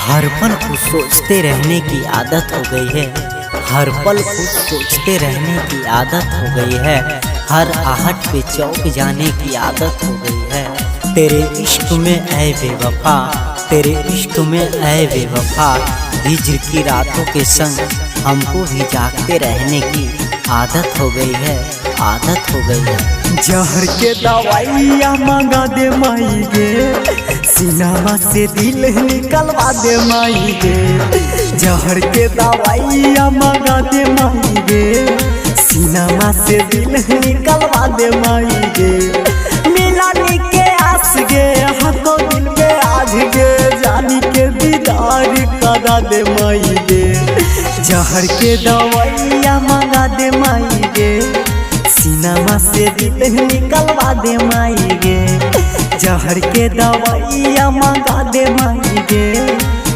हर पल को सोचते रहने की आदत हो गई है, हर पल को सोचते रहने की आदत हो गई है, हर आहट पे चौंक जाने की आदत हो गई है। तेरे इश्क में ऐ बेवफा, तेरे इश्क में ऐ बेवफा, हिज्र की रातों के संग हमको भी जागते रहने की आदत हो गई है, आदत हो गई है। जहर के दवाइया मंगा दे माई गे, सीनामा से दिल निकलवा दे माई गे। जहर के दवाइया मंगा दे माई गे, सीनामा से दिल निकलवा दे माई गे। मिलानी के आस गे हाथों दिल में आज गे, जानी के दीदार करा दे माई गे। जहर के दवाइया मंगा दे माई गे, सीनामा से दिल निकलवा दे माई गे। जहर के दवाइया मंगा दे माई गे,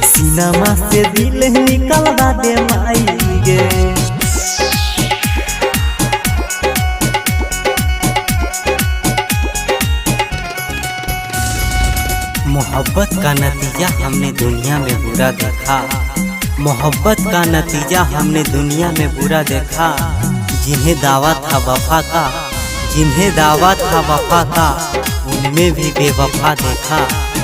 सीनामा से दिल निकलवा दे माई गे। मोहब्बत का नतीजा हमने दुनिया में बुरा देखा, मोहब्बत का नतीजा हमने दुनिया में बुरा देखा। जिन्हें दावा था वफा का, जिन्हें दावा था वफा का, उनमें भी बेवफा देखा,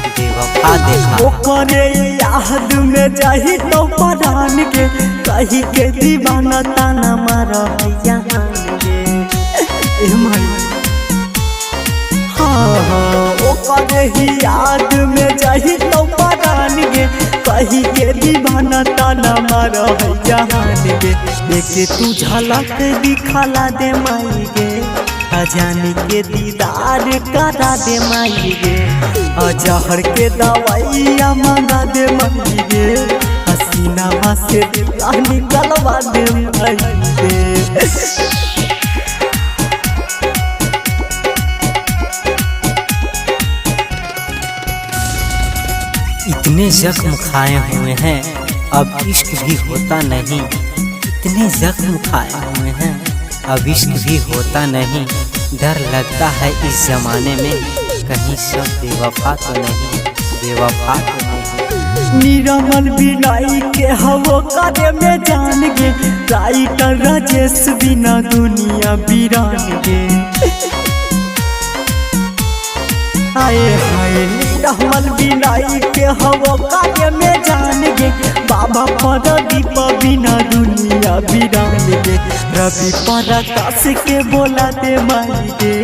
बेवफा देखा। ओकरे याद में जाही तो परान के, कही के दीवाना ताना मारा जहान गे। ए माई हाँ हाँ, ओकरे ही याद में जाही तो परान गे, कही के दीवाना ताना मारा जहान गे। देखे तू झलक दिखला दे माई गे, अजान के दीदार करा दे माई गे। अजहर के दवाइया मंगा दे माई गे, हसीनामा से दिल निकलवा दे माई गे। इतने जख्म खाए हुए हैं अब इश्क भी होता नहीं, इतने जख्म खाए हुए हैं अब इश्क भी होता नहीं। डर लगता है इस जमाने में कहीं सब बेवफा तो नहीं, बेवफा तो नहीं। निरमल बिनाई के हवो करे में जान गे, राइटर राजेश बिना दुनिया वीरान गे। आए हाय निरमल बिनाई के हवो करे में जान गे, बाबा पर दीप बिना दुनिया वीरान गे। रवि पर आकाश के बोला दे माई गे,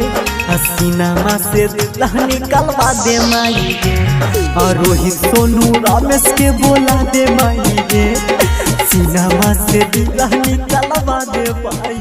हसीनामा से दिल निकलवा दे माई गे। और रोहित सोनू रमेश के बोला दे माई गे, सीनामा से दिल निकलवा दे माई।